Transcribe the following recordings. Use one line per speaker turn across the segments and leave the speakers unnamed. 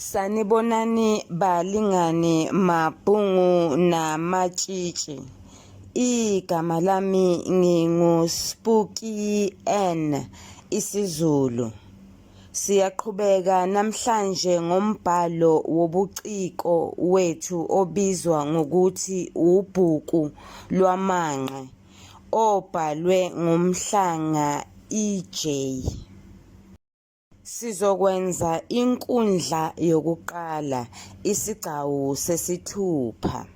Sanibonani balingani mabhungu namatshitshi. Igama lami ngingu Spooky N isiZulu. Siyaqhubeka namhlanje ngombhalo wobuciko wethu obizwa ngokuthi Ubhuku Lwamanqe obhalwe nguMhlanga EJ. Sizokwenza inkundla yokuqala, isigcawu sesithupha.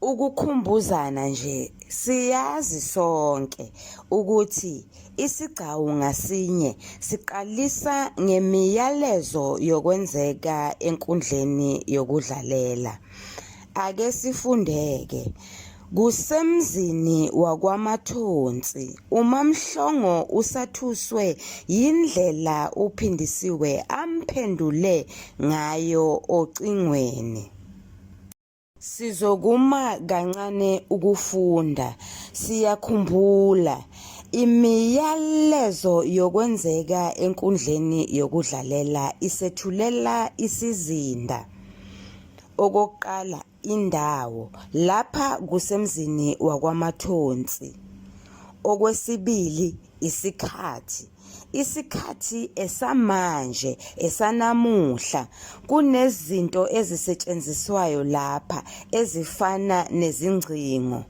Ukukhumbuzana nje, siyazi sonke ukuthi isigcawu ngasinye siqalisa ngemiyalezo yokwenzeka enkundleni yokudlalela. Ake sifunde-ke. Kusemzini wakwaMathonsi, uMaMhlongo usathuswe yindlela uPhindisiwe amphendule ngayo ocingweni. Sizokuma kancane ukufunda. Siyakhumbula, imiyalezo yokwenzeka enkundleni yokudlalela isethulela isizinda. Okokuqala, indawo, lapha kusemzini wakwaMathonsi. Okwesibili, isikhathi. Isikhathi esamanje, esanamuhla. Kunezinto ezisetshenziswayo lapha ezifana nezingcingo.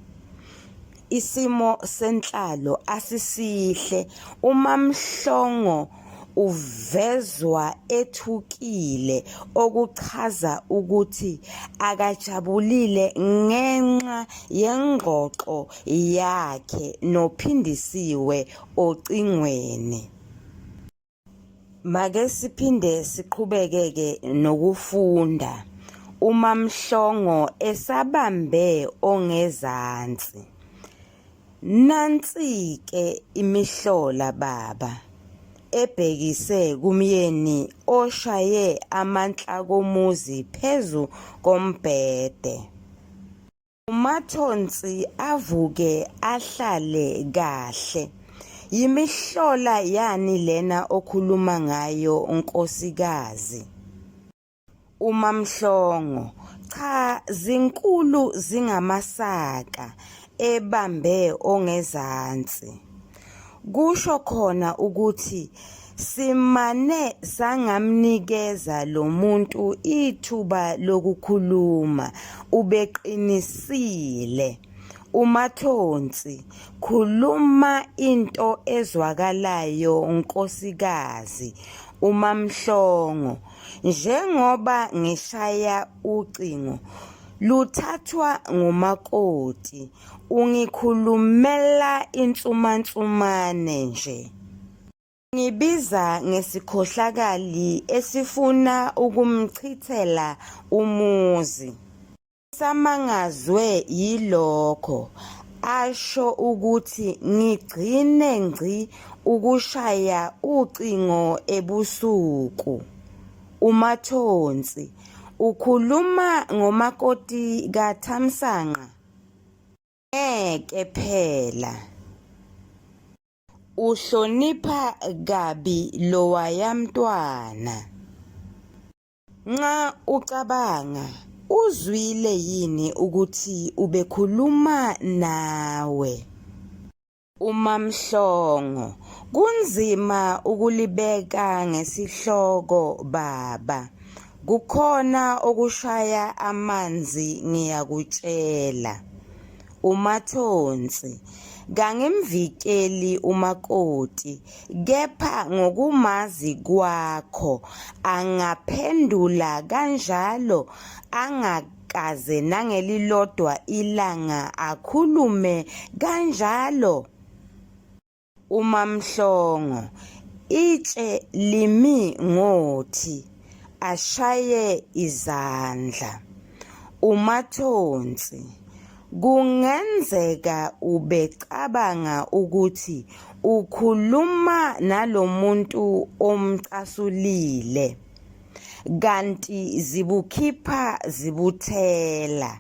Isimo senhlalo asisihle, uMaMhlongo uvezwa ethukile okuchaza ukuthi akajabulile ngenxa yengxoxo yakhe noPhindisiwe ocingweni. Make siphinde siqhubeke-ke nokufunda uMaMhlongo esabambe ongezansi. Nansi-ke imihlola baba, ebhekise kumyeni oshaye amanhlakomuzi phezu kombhede. UMathonsi avuke ahlale kahle. Yimihlola yani lena okhuluma ngayo nkosikazi? UMaMhlongo, Cha zinkulu zingamasaka ebambe ongezansi. Kusho khona ukuthi simane sangamnikeza lo muntu ithuba lokukhuluma, ubeqinisile. UMathonsi, Khuluma into ezwakalayo nkosikazi. UMaMhlongo, Njengoba ngishaya ucingo luthathwa ngumakoti, Ungikhulumela insumansumane nje. Ungibiza ngesikhohlakali esifuna ukumchithela umuzi. Ngisamangazwe yilokho, asho ukuthi ngigcine ngci ukushaya ucingo ebusuku. UMathonsi, Ukhuluma ngomakoti kaThamsanqa? Ngeke phela. Uhlonipha kabi lowaya mntwana. Nxa ucabanga, uzwile yini ukuthi ubekhuluma nawe? UMaMhlongo, Kunzima ukulibeka ngesihloko baba. Kukhona okushaya amanzi ngiyakutshela. UMathonsi, Kangimvikeli umakoti kepha ngokumazi kwakho angaphendula kanjalo angakaze nangelilodwa ilanga akhulume kanjalo? UMaMhlongo, Itshe limi ngothi, ashaye izandla. UMathonsi, Kungenzeka ubecabanga ukuthi ukhuluma nalo muntu omcasulile. Kanti zibukhipha zibuthela.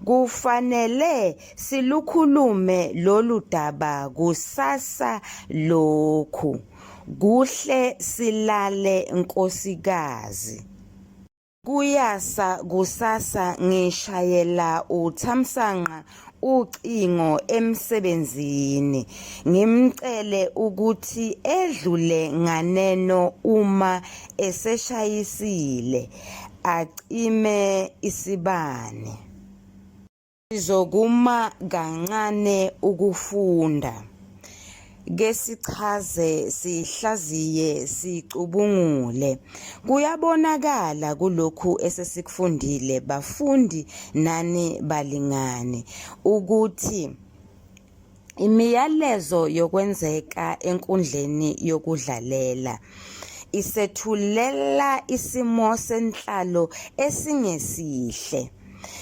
Kufanele silukhulume lolu daba kusasa lokhu. Kuhle silale nkosikazi. Kuyasa kusasa ngishayela uThamsanqa ucingo emsebenzini ngimcele ukuthi edlule nganeno uma eseshayisile acime isibani. Sizokuma kancane ukufunda. Kesichaze, sihlaziye, sicubungule. Kuyabonakala kulokhu esesikufundile bafundi nani balingani ukuthi imiyalezo yokwenzeka enkundleni yokudlalela isethulela isimo senhlalo esingesihle.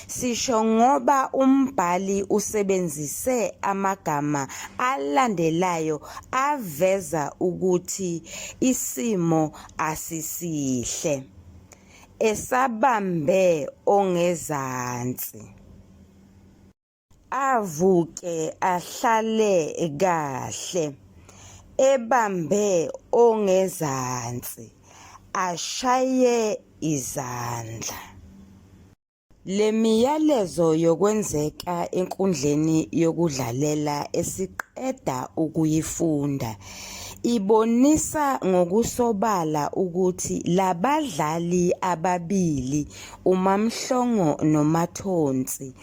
Sisho ngoba umbhali usebenzise amagama alandelayo aveza ukuthi isimo asisihle. Esabambe ongezansi. Avuke ahlale kahle ebambe ongezansi ashaye izandla. Le miyalezo yokwenzeka enkundleni yokudlalela esiqeda ukuyifunda ibonisa ngokusobala ukuthi labadlali ababili uMaMhlongo noMathonsi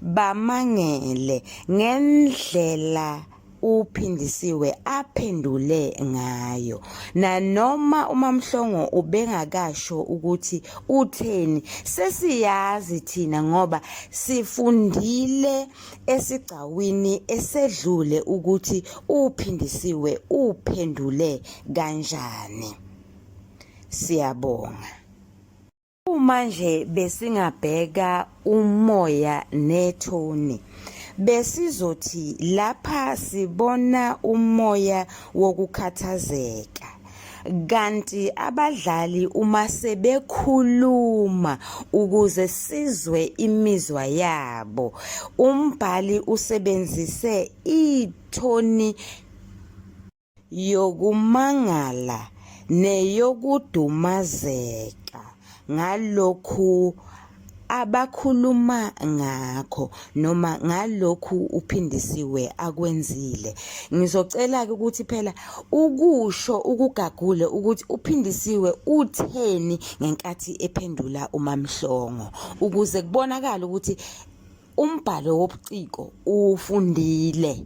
Bamangele ngendlela uPhindisiwe aphendule ngayo. Nanoma uMaMhlongo ubengakasho ukuthi utheni, sesiyazi thina ngoba sifundile esigcawini esedlule ukuthi uPhindisiwe uphendule kanjani. Siyabonga. Uma nje besingabheka umoya nethoni, besizothi lapha sibona umoya wokukhathazeka. Kanti abadlali uma sebekhuluma ukuze sizwe imizwa yabo, umbhali usebenzise ithoni yokumangala neyokudumazeka ngalokhu abakhuluma ngakho noma ngalokhu uPhindisiwe akwenzile. Ngizocela-ke ukuthi phela ukusho ukugagule ukuthi uPhindisiwe utheni ngenkathi ephendula uMaMhlongo ukuze kubonakale ukuthi umbhalo wobuciko uwufundile.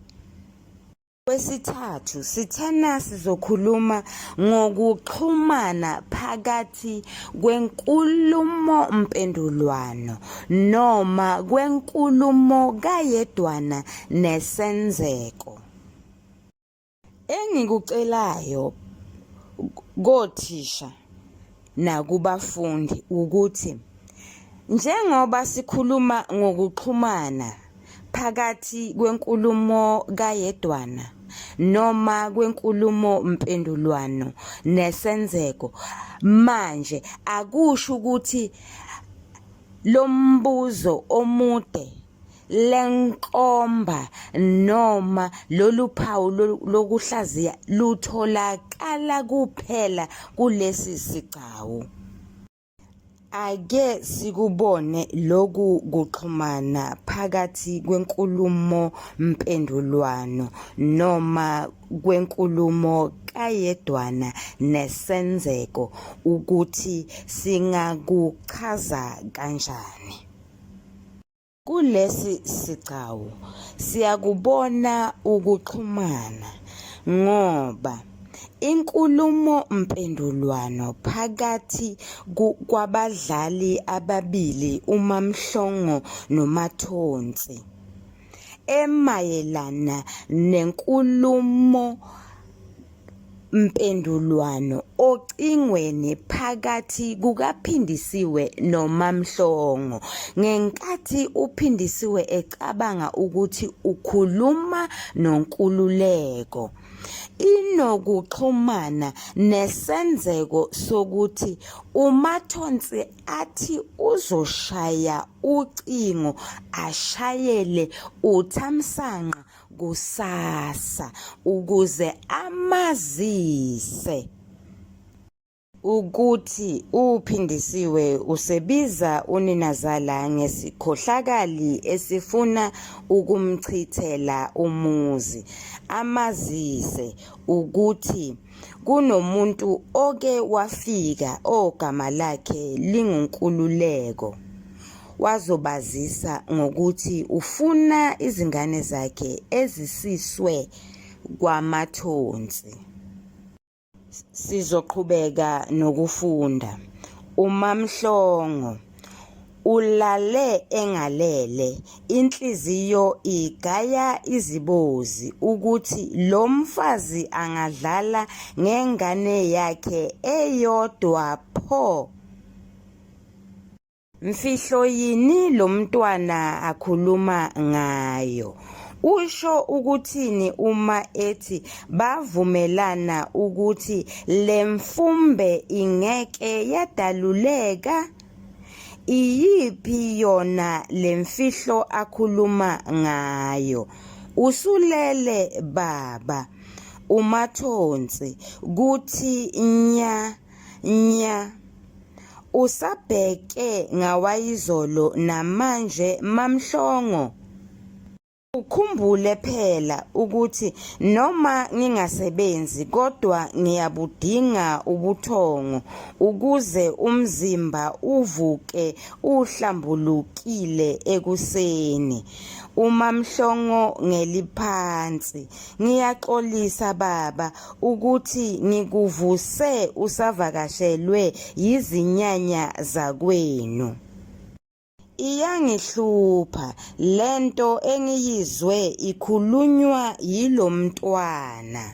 Kwesithathu, sithena sizokhuluma ngokuxhumana phakathi kwenkulumo-mpendulwano noma kwenkulumo kayedwana nesenzeko. Engikucelayo kothisha nakubafundi wukuthi njengoba sikhuluma ngokuxhumana phakathi kwenkulumo kayedwana noma kwenkulumo-mpendulwano nesenzeko manje akusho ukuthi lo mbuzo omude lenkomba noma lolu phawu lokuhlaziya lutholakala kuphela kulesi sigcawu. Ake sikubone lokhu kuxhumana phakathi kwenkulumo-mpendulwano noma kwenkulumo kayedwana nesenzeko ukuthi singakuchaza kanjani. Kulesi sigcawu siyakubona ukuxhumana ngoba inkulumo-mpendulwano phakathi kwabadlali ababili uMaMhlongo noMathonsi emayelana nenkulumo Mpendulwano ocingweni phakathi kukaPhindisiwe noMaMhlongo ngenkathi uPhindisiwe ecabanga ukuthi ukhuluma noNkululeko. Inokuxhumana nesenzeko sokuthi uMathonsi athi uzoshaya ucingo ashayele uThamsanqa. kusasa ukuze amazise ukuthi uPhindisiwe usebiza uninazala ngesikhohlakali esifuna ukumchithela umuzi, amazise ukuthi kunomuntu oke wafika ogama lakhe linguNkululeko wazobazisa ngokuthi ufuna izingane zakhe ezisiswe kwaMathonsi. Sizoqhubeka nokufunda. UMaMhlongo ulale engalele, inhliziyo igaya izibozi ukuthi lo mfazi angadlala ngengane yakhe eyodwa pho. Mfihlo yini lo mntwana akhuluma ngayo? Usho ukuthini uma ethi bavumelana ukuthi le mfumbe ingeke yadaluleka? Iyiphi yona le mfihlo akhuluma ngayo? Usulele baba uMathonsi kuthi nya Nya. Usabheke ngawayizolo namanje MaMhlongo? Ukhumbule phela ukuthi noma ngingasebenzi kodwa ngiyabudinga ubuthongo ukuze umzimba uvuke uhlambulukile ekuseni. UMaMhlongo ngeliphansi. Ngiyaxolisa baba ukuthi ngikuvuse usavakashelwe yizinyanya zakwenu. Iyangihlupha lento engiyizwe ikhulunywa yilomntwana.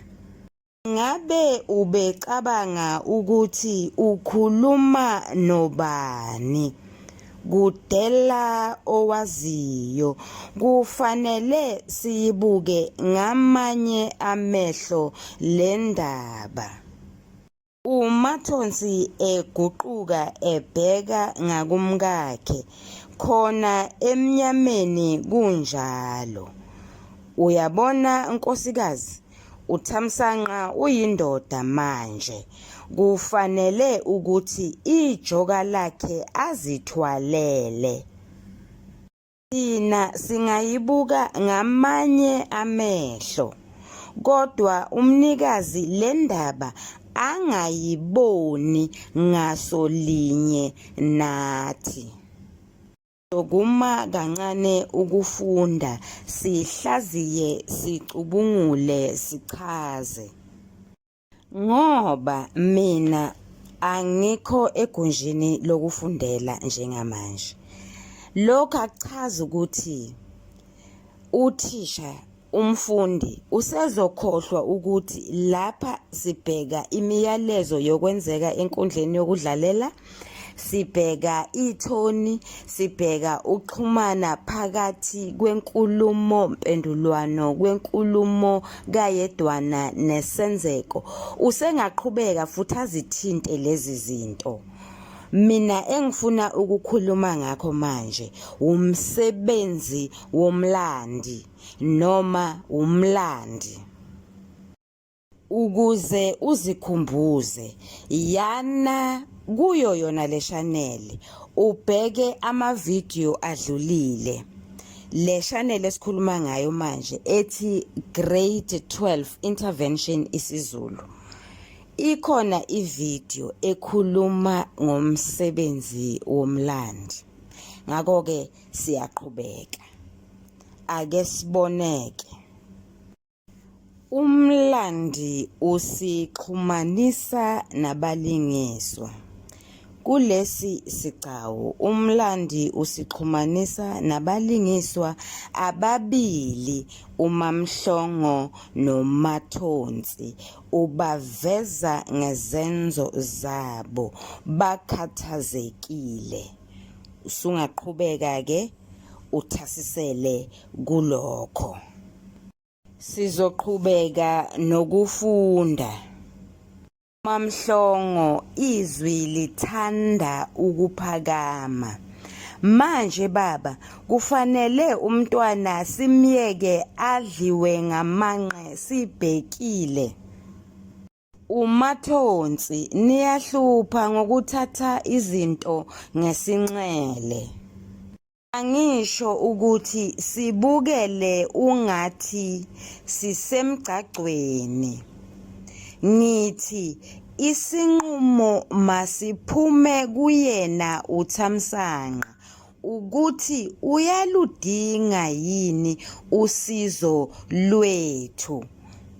Ngabe ubecabanga ukuthi ukhuluma nobani? Kudela owaziyo. Kufanele siyibuke ngamanye amehlo le ndaba. UMathonsi eguquka ebheka ngakumkakhe, khona emnyameni kunjalo. Uyabona nkosikazi, uThamsanqa uyindoda manje. Kufanele ukuthi ijoka lakhe azithwalele. Thina singayibuka ngamanye amehlo, kodwa umnikazi le ndaba angayiboni ngaso linye nathi. Sokuma kancane ukufunda, sihlaziye, sicubungule, sichaze. Ngoba mina angikho egunjini lokufundela njengamanje. Lokhu akuchazi ukuthi uthisha umfundi usezokhohlwa ukuthi lapha sibheka imiyalezo yokwenzeka enkundleni yokudlalela Sibheka ithoni, sibheka ukuxhumana phakathi kwenkulumo mpendulwano kwenkulumo kayedwana nesenzeko. Usengaqhubeka futhi azithinte lezi zinto. Mina engifuna ukukhuluma ngakho manje wumsebenzi womlandi noma wumlandi. Ukuze uzikhumbuze, yana kuyo yona le shaneli ubheke amavidiyo adlulile. Le shaneli esikhuluma ngayo manje ethi Grade 12 Intervention isiZulu. Ikhona ividiyo ekhuluma ngomsebenzi womlandi. Ngakho-ke siyaqhubeka. Ake siboneke. Umlandi usixhumanisa nabalingiswa. Kulesi sigcawu umlandi usixhumanisa nabalingiswa ababili uMaMhlongo noMathonsi ubaveza ngezenzo zabo bakhathazekile. Usungaqhubeka-ke uthasisele kulokho. Sizoqhubeka nokufunda. MaMhlongo izwi lithanda ukuphakama. Manje baba kufanele umntwana simyeke adliwe ngamanqe sibhekile. Umathonsi, Niyahlupha ngokuthatha izinto ngesinxele. Angisho ukuthi sibukele ungathi sisemgcagcweni. Ngithi isinqumo masiphume kuyena uThamsanqa ukuthi uyaludinga yini usizo lwethu.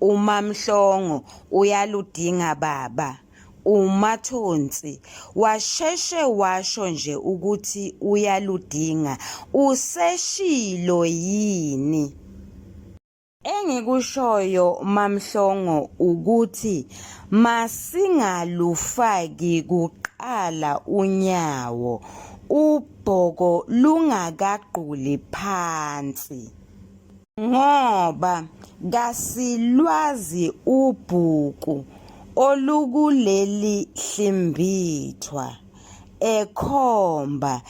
UMaMhlongo uyaludinga baba. UMathonsi washeshe washo nje ukuthi uyaludinga, useshilo yini? Engikushoyo MaMhlongo ukuthi masingalufaki kuqala unyawo ubhoko lungakagquli phansi. Ngoba kasilwazi ubhuku olukuleli hlimbithwa, ekhomba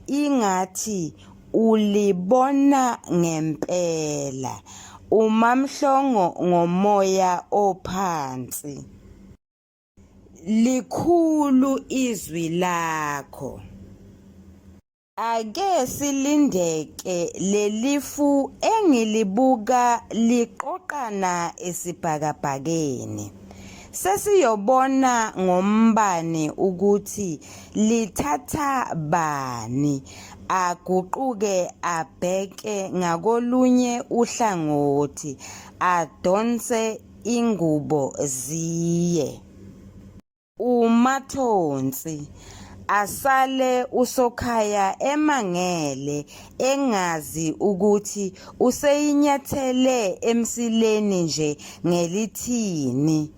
ingathi ulibona ngempela uMaMhlongo ngomoya ophansi. Likhulu izwi lakho. Ake silindeke lelifu engilibuka liqoqana esibhakabhakeni. Sesiyobona ngombani ukuthi lithatha bani, aguquke abheke ngakolunye uhlangothi, adonse ingubo ziye. UMathonsi asale uSokhaya emangele engazi ukuthi useyinyathele emsileni nje ngelithini.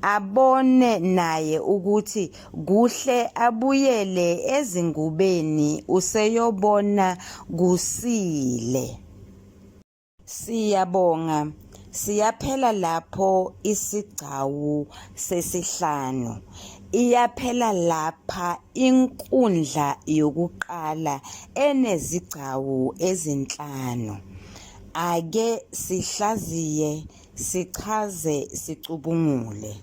Abone naye ukuthi kuhle abuyele ezingubeni useyobona kusile. Siyabonga. Siyaphela lapho isigcawu sesihlanu. Iyaphela lapha inkundla yokuqala enezigcawu ezinhlanu. Ake sihlaziye, sichaze, sicubungule.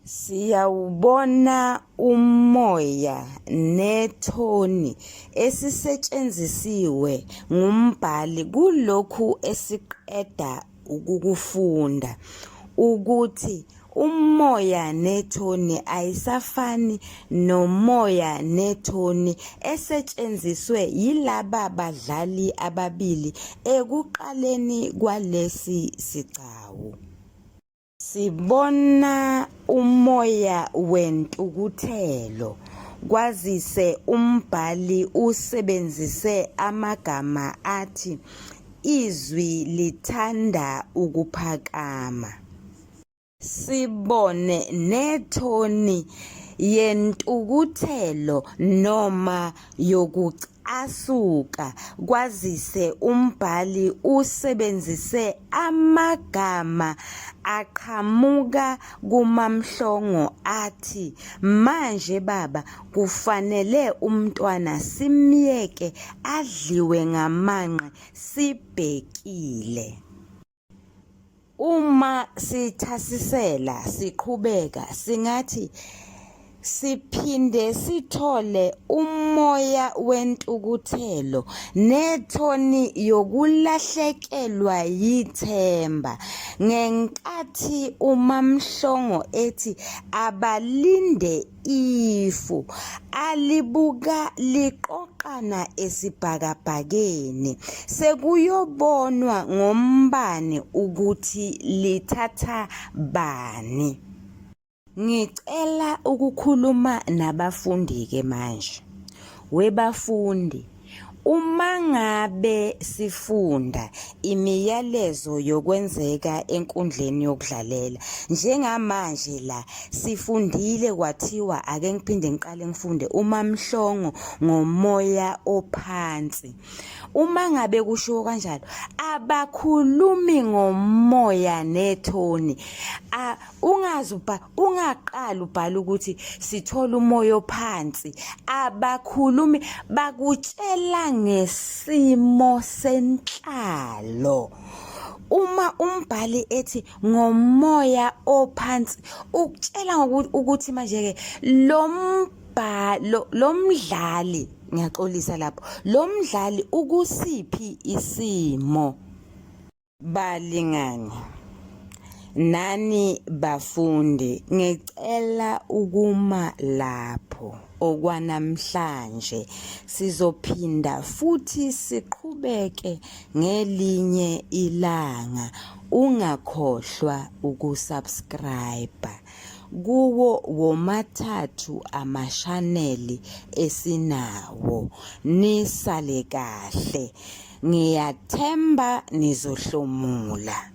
Siyawubona umoya nethoni esisetshenzisiwe ngumbhali kulokhu esiqeda ukukufunda ukuthi umoya nethoni ayisafani nomoya nethoni esetshenziswe yilaba badlali ababili ekuqaleni kwalesi sigcawu. Sibona umoya wentukuthelo kwazise umbhali usebenzise amagama athi izwi lithanda ukuphakama. Sibone nethoni yentukuthelo noma yokucasuka kwazise umbhali usebenzise amagama aqhamuka kuMaMhlongo athi manje baba kufanele umntwana simyeke adliwe ngamanqe sibhekile. Uma sithasisela siqhubeka singathi siphinde sithole umoya wentukuthelo nethoni yokulahlekelwa yithemba ngenkathi uMaMhlongo ethi abalinde ifu alibuka liqoqana esibhakabhakeni sekuyobonwa ngombani ukuthi lithatha bani. Ngicela ukukhuluma nabafundi-ke manje. Webafundi, Uma ngabe sifunda imiyalezo yokwenzeka enkundleni yokudlalela, njengamanje la sifundile kwathiwa ake ngiphinde ngiqale ngifunde uMaMhlongo ngomoya ophansi. Uma ngabe kushiwo kanjalo abakhulumi ngomoya nethoni. Ungaze ungaqali ubhale ukuthi sithola umoya ophansi. Abakhulumi bakutshela ngesimo senhlalo. Uma umbhali ethi ngomoya ophansi ukutshela ukuthi manje-ke lo mbhalo lo mdlali ngiyaxolisa lapho lo mdlali ukusiphi isimo. Balingani, nani bafundi ngicela ukuma lapho okwanamhlanje sizophinda futhi siqhubeke ngelinye ilanga ungakhohlwa ukusubscribe kuwo womathathu amashaneli esinawo nisale kahle Ngiyathemba nizohlomula.